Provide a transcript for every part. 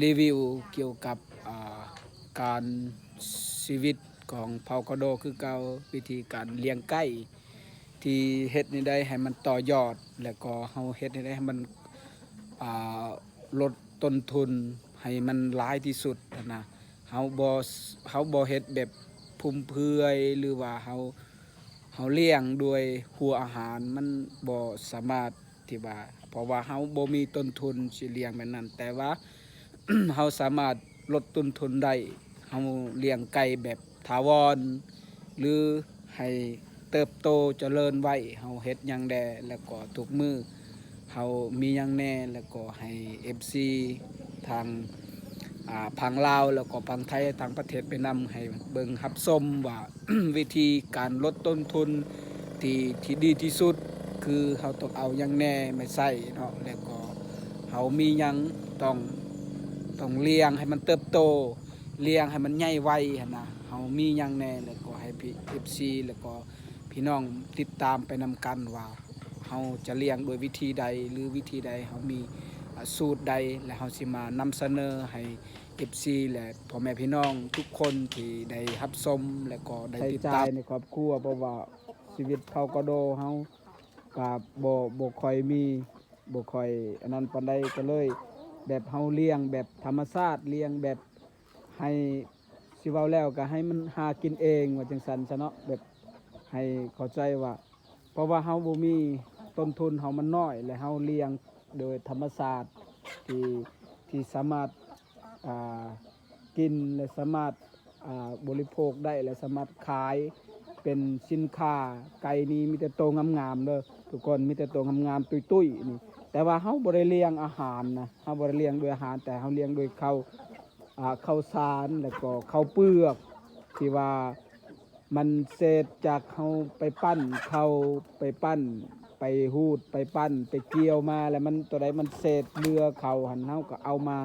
ຣີວິວກ່ຽວກັບ ອ່າ ການຊີວິດຂອງເຜົ່າກະໂດຄືເກົ່າ, ວິທີການລ້ຽງໄກ່ ທີ່ເຮັດແນວໃດໃຫ້ມັນຕໍ່ຍອດ ແລ້ວກໍເຮົາເຮັດແນວໃດໃຫ້ມັນ ອ່າ ລົດຕົ້ນທຶນໃຫ້ມັນຫຼາຍທີ່ສຸດຫັ້ນນະ. ເຮົາບໍ່ ເຮົາບໍ່ເຮັດແບບຟຸມເຟືອຍ ຫຼືວ່າເຮົາ ເຮົາລ້ຽງດ້ວຍຫົວອາຫານ ມັນບໍ່ສາມາດທີ່ວ່າ ເພາະວ່າເຮົາບໍ່ມີຕົ້ນທຶນຊິລ້ຽງແບບນັ້ນ, ແຕ່ວ່າ ເຮົາສາມາດລົດຕົ້ນທຶນໄດ້. ເຮົາລ້ຽງໄກ່ແບບຖາວອນ ຫຼືໃຫ້ເຕີບໂຕຈະເລີນໄວ, ເຮົາເຮັດຫຍັງແດ່ ແລ້ວກໍທຸກມື້ເຮົາມີຫຍັງແດ່ ແລ້ວກໍໃຫ້ເອັຟຊີທາງ ອ່າ ຝັ່ງລາວ ແລ້ວກໍຝັ່ງໄທ ທາງປະເທດຫວຽດນາມ ໃຫ້ເບິ່ງຮັບຊົມວ່າ ວິທີການລົດຕົ້ນທຶນທີ່ ທີ່ດີທີ່ສຸດ ຄືເຮົາຕ້ອງເອົາຫຍັງແດ່ມາໃຊ້ເນາະ, ແລ້ວກໍເຮົາມີຫຍັງຕ້ອງ ຕ້ອງລ້ຽງໃຫ້ມັນເຕີບໂຕ, ລ້ຽງໃຫ້ມັນໃຫຍ່ໄວຫັ້ນນະ. ເຮົາມີຫຍັງແດ່ ແລ້ວກໍໃຫ້ເອັຟຊີ ແລ້ວກໍພີ່ນ້ອງຕິດຕາມໄປນຳກັນວ່າ ເຮົາຈະລ້ຽງດ້ວຍວິທີໃດ ຫຼືວິທີໃດ, ເຮົາມີ ອ່າ ສູດໃດ ແລະເຮົາຊິມານຳສະເໜີໃຫ້ ເອັຟຊີ ແລະ ພໍ່ແມ່ພີ່ນ້ອງທຸກຄົນທີ່ໄດ້ຮັບຊົມ ແລະກໍໄດ້ຕິດຕາມໃຊ້ຈ່າຍໃນຄອບຄົວ, ເພາະວ່າຊີວິດເຜົ່າກະໂດເຮົາກະບໍ່ ບໍ່ຄ່ອຍມີ ບໍ່ຄ່ອຍອັນນັ້ນປານໃດ, ກະເລີຍແບບເຮົາລ້ຽງແບບທຳມະຊາດ, ລ້ຽງແບບໃຫ້ ຊິເວົ້າແລ້ວກະໃຫ້ມັນຫາກິນເອງ ວ່າຈັ່ງຊັ້ນຊະເນາະ, ແບບໃຫ້ເຂົ້າໃຈວ່າ ເພາະວ່າເຮົາບໍ່ມີຕົ້ນທຶນເຮົາມັນນ້ອຍ ແລະເຮົາລ້ຽງໂດຍທຳມະຊາດທີ່ ທີ່ສາມາດ ອ່າ ກິນ ແລະສາມາດ ອ່າ ບໍລິໂພກໄດ້ ແລະສາມາດຂາຍເປັນສິນຄ້າ. ໄກ່ນີ້ມີແຕ່ໂຕງາມໆເດີທຸກຄົນ, ມີແຕ່ໂຕງາມໆຕຸ້ຍໆນີ້, ແຕ່ວ່າເຮົາບໍ່ໄດ້ລ້ຽງອາຫານນະ, ເຮົາບໍ່ໄດ້ລ້ຽງດ້ວຍອາຫານ ແຕ່ເຮົາລ້ຽງດ້ວຍເຂົ້າ ອ່າ ເຂົ້າສານ ແລ້ວກໍເຂົ້າເປືອກ ທີ່ວ່າມັນເສດຈາກເຮົາໄປປັ້ນເຂົ້າ ໄປປັ້ນ ໄປຮູດ ໄປປັ້ນ ໄປກ່ຽວມາ ແລ້ວມັນ ໂຕໃດມັນເສດເຫຼືອເຂົ້າຫັ້ນ ເຮົາກໍເອົາມາ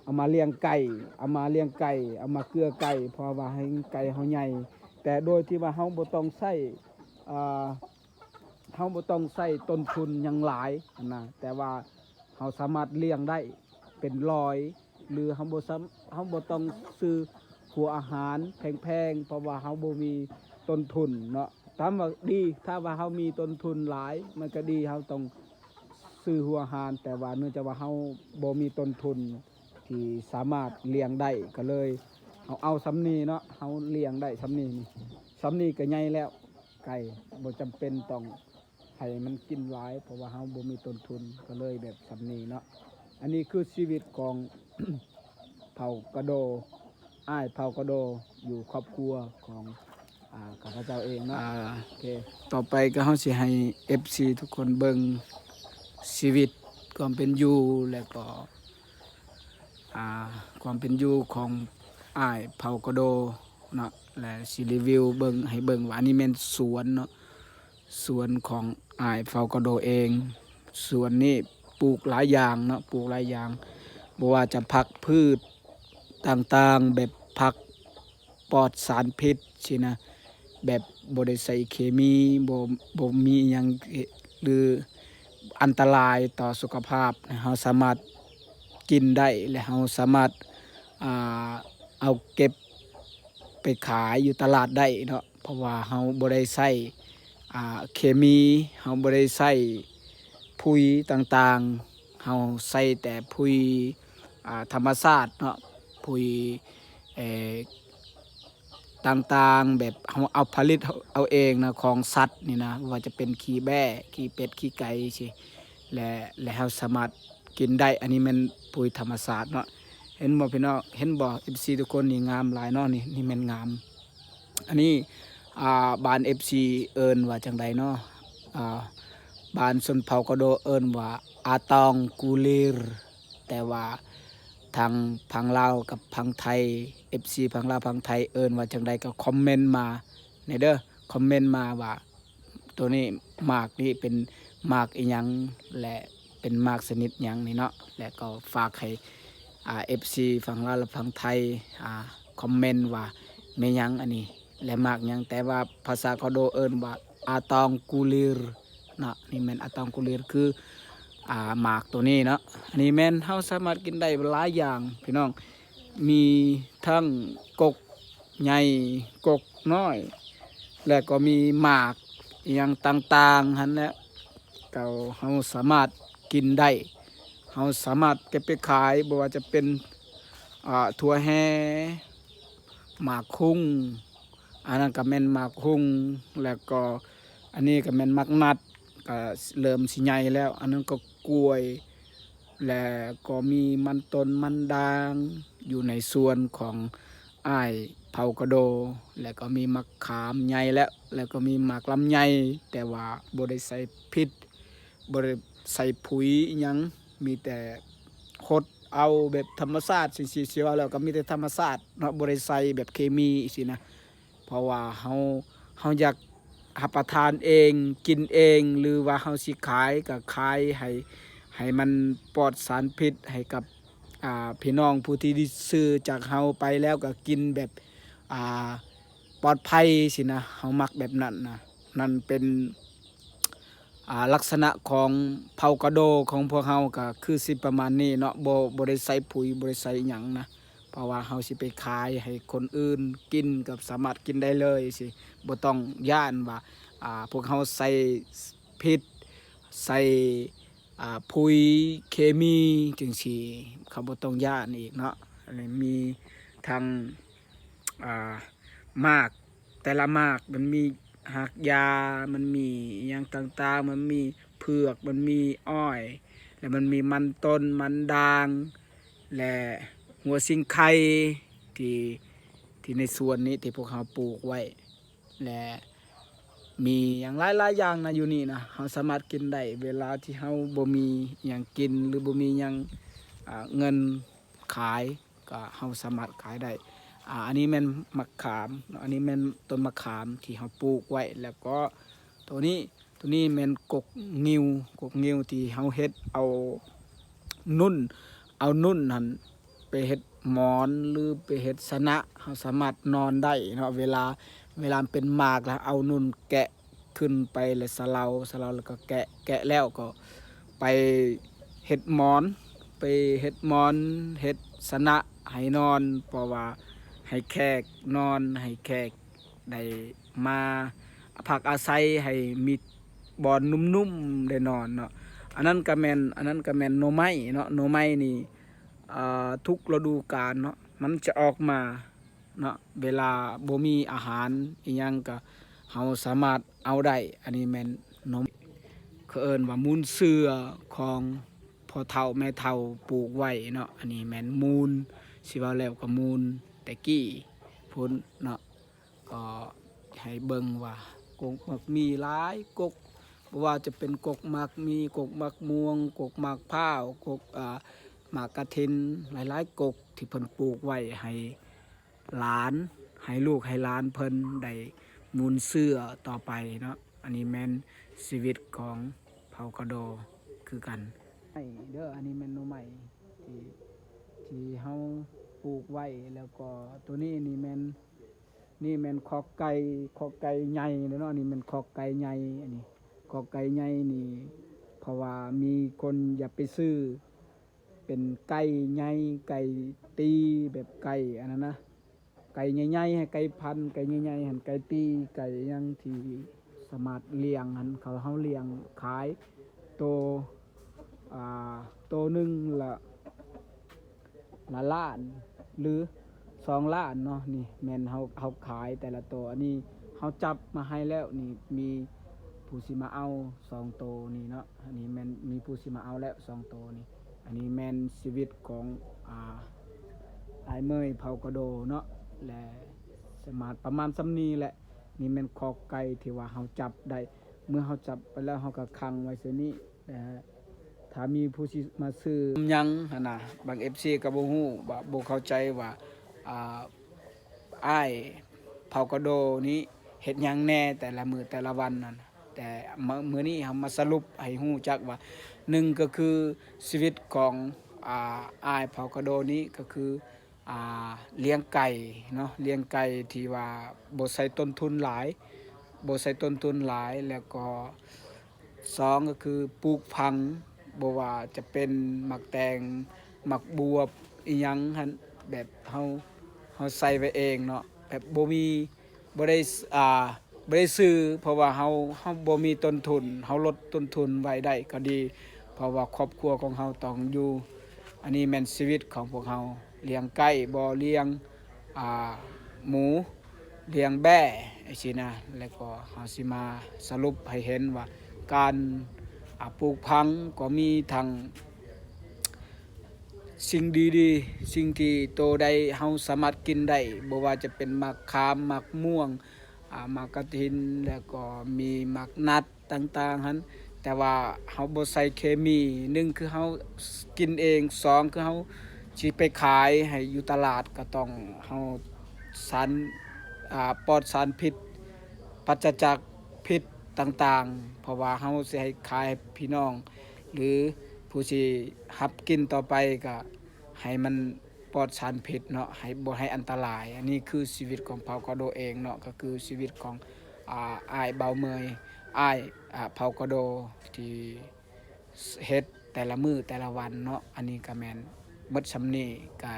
ເອົາມາລ້ຽງໄກ່ ເອົາມາລ້ຽງໄກ່ ເອົາມາເກືອໄກ່ ເພາະວ່າໃຫ້ໄກ່ເຮົາໃຫຍ່. ແຕ່ໂດຍທີ່ວ່າເຮົາບໍ່ຕ້ອງໃຊ້ ອ່າ ເຮົາບໍ່ຕ້ອງໃຊ້ຕົ້ນທຶນຫຍັງຫຼາຍຫັ້ນນະ, ແຕ່ວ່າເຮົາສາມາດລ້ຽງໄດ້ເປັນຮ້ອຍ ຫຼືເຮົາບໍ່ສາ ເຮົາບໍ່ຕ້ອງຊື້ຫົວອາຫານແພງໆ ເພາະວ່າເຮົາບໍ່ມີຕົ້ນທຶນເນາະ. ຖາມວ່າດີ ຖ້າວ່າເຮົາມີຕົ້ນທຶນຫຼາຍ ມັນກະດີ, ເຮົາຕ້ອງຊື້ຫົວອາຫານ, ແຕ່ວ່າເນື່ອງຈາກວ່າເຮົາບໍ່ມີຕົ້ນທຶນທີ່ສາມາດລ້ຽງໄດ້ ກະເລີຍເຮົາເອົາສ່ຳນີ້ເນາະ, ເຮົາລ້ຽງໄດ້ສ່ຳນີ້ ນີ້ ສ່ຳນີ້ກະໃຫຍ່ແລ້ວ. ໄກ່ບໍ່ຈຳເປັນຕ້ອງໃຫ້ມັນກິນຫຼາຍ ເພາະວ່າເຮົາບໍ່ມີຕົ້ນທຶນ ກະເລີຍແບບສ່ຳນີ້ເນາະ. ອັນນີ້ຄືຊີວິດຂອງເຜົ່າກະໂດ, ອ້າຍເຜົ່າກະໂດ ຢູ່ຄອບຄົວຂອງ ອ່າ ຂ້າພະເຈົ້າເອງເນາະ. ອ່າ ໂອເຄ ຕໍ່ໄປກໍເຮົາຊິໃຫ້ເອັຟຊີທຸກຄົນເບິ່ງຊີວິດຄວາມເປັນຢູ່ ແລະກໍ ອ່າ ຄວາມເປັນຢູ່ຂອງອ້າຍເຜົ່າກະໂດເນາະ ແລະຊິຣີວິວເບິ່ງ ໃຫ້ເບິ່ງວ່າ ອັນນີ້ແມ່ນສວນເນາະ, ສວນຂອງອ້າຍເຜົ່າກະໂດເອງ. ສວນນີ້ປູກຫຼາຍຢ່າງເນາະ, ປູກຫຼາຍຢ່າງ ບໍ່ວ່າຈະຜັກພືດຕ່າງໆ ແບບຜັກປອດສານພິດຊີ້ນະ, ແບບບໍ່ໄດ້ໃສ່ເຄມີ ບໍ່ ບໍ່ມີຫຍັງ ຫຼື ອັນຕະລາຍຕໍ່ສຸຂະພາບ, ເຮົາສາມາດກິນໄດ້ ແລະເຮົາສາມາດ ອ່າ ເອົາເກັບໄປຂາຍຢູ່ຕະຫຼາດໄດ້ເນາະ, ເພາະວ່າເຮົາບໍ່ໄດ້ໃຊ້ ອ່າ ເຄມີ, ເຮົາບໍ່ໄດ້ໃຊ້ຝຸ່ນຕ່າງໆ, ເຮົາໃຊ້ແຕ່ຝຸ່ນ ອ່າ ທຳມະຊາດເນາະ, ຝຸ່ນ ເອີ ຕ່າງໆ ແບບເຮົາເອົາຜະລິດເອົາເອງນະ ຂອງສັດນີ້ນະ, ບໍ່ວ່າຈະເປັນຂີ້ແບ້ ຂີ້ເປັດ ຂີ້ໄກ່ຊີ້ ແລະ ແລະເຮົາສາມາດກິນໄດ້. ອັນນີ້ແມ່ນປຸ໋ຍທຳມະຊາດເນາະ. ເຫັນບໍ່ພີ່ນ້ອງ ເຫັນບໍ່ ເອັຟຊີທຸກຄົນ? ນີ້ງາມຫຼາຍເນາະ, ນີ້ ນີ້ແມ່ນງາມ. ອັນນີ້ ອ່າ ບ້ານເອັຟຊີເອີ້ນວ່າຈັ່ງໃດເນາະ? ອ່າ ບ້ານຊົນເຜົ່າກະໂດເອີ້ນວ່າ ອາຕອງກູລີຣ ແຕ່ວ່າທາງຝັ່ງລາວກັບຝັ່ງໄທ ເອັຟຊີຝັ່ງລາວຝັ່ງໄທເອີ້ນວ່າຈັ່ງໃດກໍຄອມເມັນມາແດ່ເດີ, ຄອມເມັນມາວ່າໂຕນີ້ ໝາກນີ້ເປັນໝາກອີ່ຫຍັງ ແລະເປັນໝາກຊະນິດຫຍັງນີ້ເນາະ, ແລະກໍຝາກໃຫ້ ອ່າ ເອັຟຊີຝັ່ງລາວ ແລະຝັ່ງໄທ ອ່າ ຄອມເມັນວ່າແມ່ນຫຍັງອັນນີ້ ແລະໝາກຫຍັງ, ແຕ່ວ່າພາສາກະໂດເອີ້ນວ່າ ອາຕອງກູລີຣ ເນາະ, ນີ້ແມ່ນອາຕອງກູລີຣ ຄື ອ່າ ໝາກໂຕນີ້ເນາະ. ອັນນີ້ແມ່ນເຮົາສາມາດກິນໄດ້ຫຼາຍຢ່າງພີ່ນ້ອງ, ມີທັງກົກໃຫຍ່ ກົກນ້ອຍ ແລະກໍມີໝາກອີ່ຫຍັງຕ່າງໆຫັ້ນແຫຼະ ກໍເຮົາສາມາດກິນໄດ້. ເຮົາສາມາດເກັບໄປຂາຍ ບໍ່ວ່າຈະເປັນ ອ່າ ຖົ່ວແຮ່ ໝາກຮຸ່ງ ອັນນັ້ນກໍແມ່ນໝາກຮຸ່ງ ແລ້ວກໍອັນນີ້ກໍແມ່ນໝາກນັດ ກໍເລີ່ມຊິໃຫຍ່ແລ້ວ. ອັນນັ້ນກໍກ້ວຍ ແລ້ວກໍມີມັນຕົ້ນມັນດາງ ຢູ່ໃນສວນຂອງອ້າຍເຜົ່າກະໂດ, ແລ້ວກໍມີໝາກຂາມໃຫຍ່ແລ້ວ ແລ້ວກໍມີໝາກລຳໄຍ ແຕ່ວ່າບໍ່ໄດ້ໃສ່ພິດ ບໍ່ໄດ້ໃສ່ປຸ໋ຍອີ່ຫຍັງ ມີແຕ່ຫົດເອົາແບບທຳມະຊາດ ຊິ ຊິ ຊິເວົ້າແລ້ວກໍມີແຕ່ທຳມະຊາດເນາະ ບໍ່ໄດ້ໃສ່ແບບເຄມີຊີ້ນະ. ເພາະວ່າເຮົາ ເຮົາຢາກຮັບປະທານເອງ ກິນເອງ ຫຼືວ່າເຮົາຊິຂາຍກໍຂາຍໃຫ້ ໃຫ້ມັນປອດສານພິດ ໃຫ້ກັບ ອ່າ ພີ່ນ້ອງຜູ້ທີ່ໄດ້ຊື້ຈາກເຮົາໄປແລ້ວກໍກິນແບບ ອ່າ ປອດໄພຊີ້ນະ. ເຮົາມັກແບບນັ້ນນະ. ນັ້ນເປັນ ອ່າ ລັກສະນະຂອງເຜົ່າກະໂດຂອງພວກເຮົາກໍຄືຊິປະມານນີ້ເນາະ, ບໍ່ ບໍ່ໄດ້ໃສ່ປຸ໋ຍ ບໍ່ໄດ້ໃສ່ຫຍັງນະ, ເພາະວ່າເຮົາຊິໄປຂາຍໃຫ້ຄົນອື່ນກິນກໍສາມາດກິນໄດ້ເລີຍຊີ້, ບໍ່ຕ້ອງຢ້ານວ່າ ອ່າ ພວກເຮົາໃສ່ພິດ ໃສ່ ອ່າ ປຸ໋ຍເຄມີຈັ່ງຊີ້ ເຂົາບໍ່ຕ້ອງຢ້ານອີກເນາະ. ອັນນີ້ມີທັງ ອ່າ ໝາກ ແຕ່ລະໝາກມັນມີຮາກຢາ ມັນມີຫຍັງຕ່າງໆ ມັນມີເຜືອກ ມັນມີອ້ອຍ ແລະມັນມີມັນຕົ້ນ ມັນດາງ ແລະຫົວຊິງໄຄ ທີ່ ທີ່ໃນສວນນີ້ທີ່ພວກເຮົາປູກໄວ້ ແລະມີຫຍັງຫຼາຍໆຢ່າງນະ ຢູ່ນີ້ນະ ເຮົາສາມາດກິນໄດ້ ເວລາທີ່ເຮົາບໍ່ມີຫຍັງກິນ ຫຼືບໍ່ມີຫຍັງ ອ່າ ເງິນຂາຍ ກໍເຮົາສາມາດຂາຍໄດ້. ອ່າ ອັນນີ້ແມ່ນໝາກຂາມເນາະ, ອັນນີ້ແມ່ນຕົ້ນໝາກຂາມທີ່ເຮົາປູກໄວ້ ແລ້ວກໍໂຕນີ້ ໂຕນີ້ແມ່ນກົກງິ້ວ, ກົກງິ້ວທີ່ເຮົາເຮັດເອົານຸ່ນ ເອົານຸ່ນຫັ້ນໄປເຮັດໝອນ ຫຼືໄປເຮັດຊະນະ ເຮົາສາມາດນອນໄດ້ເນາະ. ເວລາ ເວລາມັນເປັນໝາກແລ້ວ ເອົານຸ່ນແກະ ຂຶ້ນໄປແລ້ວສະເລົາ ສະເລົາແລ້ວກໍແກະ ແກະແລ້ວກໍໄປເຮັດໝອນ ໄປເຮັດໝອນ ເຮັດຊະນະໃຫ້ນອນ ເພາະວ່າໃຫ້ແຂກນອນ ໃຫ້ແຂກໄດ້ມາພັກອາໄສ ໃຫ້ມີບ່ອນນຸ່ມໆໄດ້ນອນເນາະ. ອັນນັ້ນກໍແມ່ນ ອັນນັ້ນກໍແມ່ນໜໍ່ໄມ້ເນາະ, ໜໍ່ໄມ້ນີ້ ອ່າ ທຸກລະດູການເນາະ ມັນຈະອອກມາ ເນາະ, ເວລາບໍ່ມີອາຫານອີ່ຫຍັງກະເຮົາສາມາດເອົາໄດ້. ອັນນີ້ແມ່ນນົມ ເຂົາເອີ້ນວ່າມູນເຊື້ອຂອງພໍ່ເຖົ້າແມ່ເຖົ້າປູກໄວ້ເນາະ. ອັນນີ້ແມ່ນມູນ ຊິເວົ້າແລ້ວກໍມູນແຕ່ກີ້ພຸ້ນເນາະ. ກໍໃຫ້ເບິ່ງວ່າກົກໝາກມີຫຼາຍກົກ, ບໍ່ວ່າຈະເປັນກົກໝາກມີ, ກົກໝາກມ່ວງ, ກົກໝາກພ້າວ, ກົກ ອ່າ ໝາກກະຖິນ, ຫຼາຍໆກົກທີ່ເພິ່ນປູກໄວ້ໃຫ້ ຫຼານ ໃຫ້ລູກໃຫ້ຫຼານເພິ່ນໄດ້ມູນເຊື້ອຕໍ່ໄປເນາະ. ອັນນີ້ແມ່ນຊີວິດຂອງເຜົ່າກະໂດຄືກັນ. ໄມ້ເດີ ອັນນີ້ແມ່ນໜໍ່ໄມ້ທີ່ ທີ່ເຮົາປູກໄວ້. ແລ້ວກໍໂຕນີ້ນີ້ແມ່ນ ນີ້ແມ່ນຄອກໄກ່ ຄອກໄກ່ໃຫຍ່ເດີເນາະ. ນີ້ແມ່ນຄອກໄກ່ໃຫຍ່. ອັນນີ້ຄອກໄກ່ໃຫຍ່ນີ້ ເພາະວ່າມີຄົນຢາກໄປຊື້ ເປັນໄກ່ໃຫຍ່ ໄກ່ຕີ ແບບໄກ່ອັນນັ້ນນະ ໄກ່ໃຫຍ່ໆ ໃຫ້ໄກ່ພັນ ໄກ່ໃຫຍ່ໆ ຫັ້ນ ໄກ່ຕີ ໄກ່ຫຍັງທີ່ສາມາດລ້ຽງຫັ້ນ ເຂົາ ເຮົາລ້ຽງຂາຍໂຕ ອ່າ ໂຕໜຶ່ງລະ ລະລ້ານ ຫຼື ສອງລ້ານເນາະ. ນີ້ແມ່ນເຮົາ ເຮົາຂາຍແຕ່ລະໂຕ. ອັນນີ້ເຮົາຈັບມາໃຫ້ແລ້ວ ນີ້ມີຜູ້ຊິມາເອົາສອງໂຕນີ້ເນາະ. ອັນນີ້ແມ່ນມີຜູ້ຊິມາເອົາແລ້ວສອງໂຕນີ້. ອັນນີ້ແມ່ນຊີວິດຂອງ ອ່າ ອ້າຍເມີຍເຜົ່າກະໂດເນາະ ແລະ ສາມາດປະມານສ່ຳນີ້ແຫຼະ. ນີ້ແມ່ນຄອກໄກ່ທີ່ວ່າເຮົາຈັບໄດ້ ເມື່ອເຮົາຈັບໄປແລ້ວ ເຮົາກໍຂັງໄວ້ຊື່ນີ້ ແລະ ຖ້າມີຜູ້ຊິມາຊື້ຫຍັງຫັ້ນນະ ບາງເອັຟຊີກໍບໍ່ຮູ້ວ່າ ບໍ່ເຂົ້າໃຈວ່າ ອ່າ ອ້າຍເຜົ່າກະໂດນີ້ເຮັດຫຍັງແດ່ແຕ່ລະມື້ແຕ່ລະວັນນັ້ນ. ແຕ່ມື້ ມື້ນີ້ເຮົາມາສະຫຼຸບໃຫ້ຮູ້ຈັກວ່າ ໜຶ່ງກໍຄືຊີວິດຂອງ ອ່າ ອ້າຍເຜົ່າກະໂດນີ້ກໍຄື ອ່າ ລ້ຽງໄກ່ເນາະ, ລ້ຽງໄກ່ທີ່ວ່າບໍ່ໃຊ້ຕົ້ນທຶນຫຼາຍ ບໍ່ໃຊ້ຕົ້ນທຶນຫຼາຍ. ແລ້ວກໍສອງກໍຄືປູກຝັງ ບໍ່ວ່າຈະເປັນໝາກແຕງ ໝາກບວບ ອີ່ຫຍັງຫັ້ນ ແບບເຮົາ ເຮົາໃສ່ໄວ້ເອງເນາະ ແບບບໍ່ມີ ບໍ່ໄດ້ ອ່າ ບໍ່ໄດ້ຊື້ ເພາະວ່າເຮົາ ເຮົາບໍ່ມີຕົ້ນທຶນ ເຮົາລົດຕົ້ນທຶນໄວ້ໄດ້ກໍດີ ເພາະວ່າຄອບຄົວຂອງເຮົາຕ້ອງຢູ່ ອັນນີ້ແມ່ນຊີວິດຂອງພວກເຮົາ ລ້ຽງໄກ່ບໍ ລ້ຽງ ອ່າ ໝູ ລ້ຽງແບ້ຈັ່ງຊີ້ນະ ແລ້ວກໍເຮົາຊິມາສະຫຼຸບໃຫ້ເຫັນວ່າ ການ ອ່າ ປູກຝັງກໍມີທັງ ສິ່ງດີໆ ສິ່ງທີ່ໂຕໃດເຮົາສາມາດກິນໄດ້ ບໍ່ວ່າຈະເປັນໝາກຂາມ ໝາກມ່ວງ ອ່າ ໝາກກະທິນ ແລ້ວກໍມີໝາກນັດຕ່າງໆຫັ້ນ ແຕ່ວ່າເຮົາບໍ່ໃສ່ເຄມີ ໜຶ່ງຄືເຮົາກິນເອງ ສອງຄືເຮົາຊິໄປຂາຍໃຫ້ຢູ່ຕະຫຼາດ ກໍຕ້ອງເຮົາສານ ອ່າ ປອດສານພິດ ປາສະຈາກພິດຕ່າງໆ ເພາະວ່າເຮົາຊິໃຫ້ຂາຍໃຫ້ພີ່ນ້ອງ ຫຼື ຜູ້ທີ່ຮັບກິນຕໍ່ໄປກໍໃຫ້ມັນປອດສານພິດເນາະ ໃຫ້ ບໍ່ໃຫ້ອັນຕະລາຍ. ອັນນີ້ຄືຊີວິດຂອງເຜົ່າກະໂດເອງເນາະ ກໍຄືຊີວິດຂອງ ອ່າ ອ້າຍເບົາເມີຍ ອ້າຍ ອ່າ ເຜົ່າກະໂດທີ່ເຮັດແຕ່ລະມື້ແຕ່ລະວັນເນາະ. ອັນນີ້ກໍແມ່ນໝົດສ່ຳນີ້ ກໍ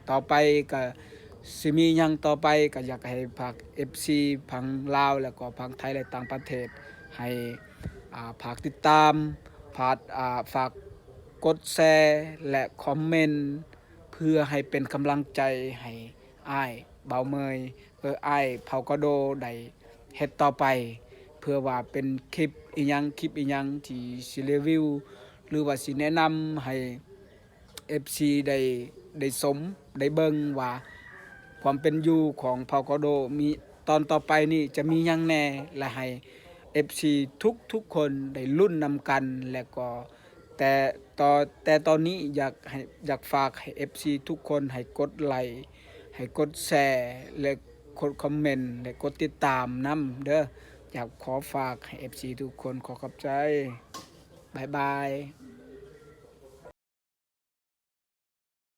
ຕໍ່ໄປກໍຊິມີຫຍັງຕໍ່ໄປ ກໍຢາກໃຫ້ຝາກເອັຟຊີຝັ່ງລາວ ແລ້ວກໍຝັ່ງໄທ ແລະ ຕ່າງປະເທດ ໃຫ້ ອ່າ ຝາກຕິດຕາມ ຝາກ ອ່າ ຝາກກົດແຊ ແລະ ຄອມເມັນ ເພື່ອໃຫ້ເປັນກຳລັງໃຈໃຫ້ອ້າຍເບົາເມີຍ ເອີ ອ້າຍເຜົ່າກະໂດໄດ້ເຮັດຕໍ່ໄປ ເພື່ອວ່າເປັນຄລິບອີ່ຫຍັງ ຄລິບອີ່ຫຍັງທີ່ຊິຣີວິວ ຫຼືວ່າຊິແນະນຳໃຫ້ ເອັຟຊີໄດ້ ໄດ້ຊົມ ໄດ້ເບິ່ງວ່າຄວາມເປັນຢູ່ຂອງເຜົ່າກະໂດມີ ຕອນຕໍ່ໄປນີ້ຈະມີຫຍັງແດ່ ແລະ ໃຫ້ເອັຟຊີທຸກໆຄົນໄດ້ລຸ້ນນຳກັນ ແລະກໍ ແຕ່ຕໍ່ ແຕ່ຕອນນີ້ຢາກໃຫ້ ຢາກຝາກໃຫ້ເອັຟຊີທຸກຄົນໃຫ້ກົດໄລ ໃຫ້ກົດແຊ ແລະ ກົດຄອມເມັນ ແລະ ກົດຕິດຕາມນຳເດີ. ຢາກຂໍຝາກໃຫ້ເອັຟຊີທຸກຄົນ ຂໍຂອບໃຈ. ບາຍບາຍ.